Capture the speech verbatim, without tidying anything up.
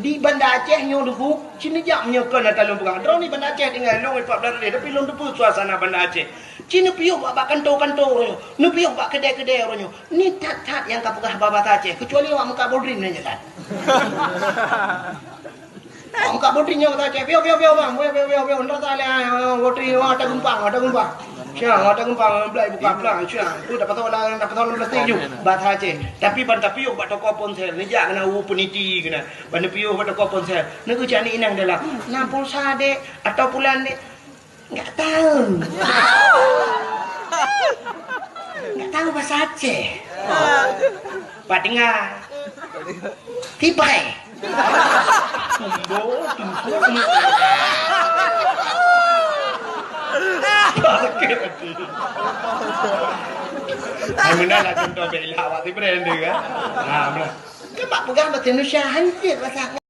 Di Banda Aceh nyoe Teungku, ci neujak meunyoe kon ata lôn peugah. Droeneuh di Banda Aceh tinggai lôn empat belas hari, tapi lôn teupeue suasana Banda Aceh. Ci neupiôh bak, bak kantô-kantô uroe nyoe, neupiôh bak keudè-keudè uroe nyoe. Ni that-that nyang ka peugah bahasa Aceh, keucuali awak meukat bodring nyan jalan. Awak meukat bodring nyoe bahasa Aceh, piôh, piôh, piôh, bang, piôh, piôh, piôh, piôh, ndak salah, ah, bodring, oh, ata geumpang, ata geumpang. Siang, ata geumpang, blai buka plang, siang. Tu dapat tahu lah, dapat tahu plastik ju, bahasa Aceh. Tapi ban tapiôh bak toko ponsel, neujak keunan u peniti keunan. Ban neupiôh bak toko ponsel, neugeucak ni inong dalam. Na pulsa, dek, atau pulan, dek? Enggak tahu. Enggak tahu bahasa Aceh. Pak dengar. Tipai. Sumbo, tingkuk, sakit hati. Hai, meunan lah contoh bela awak ti brand dia, kan? Ha, meunan. Kan bak peugah bahasa Indonesia, hancit bahasa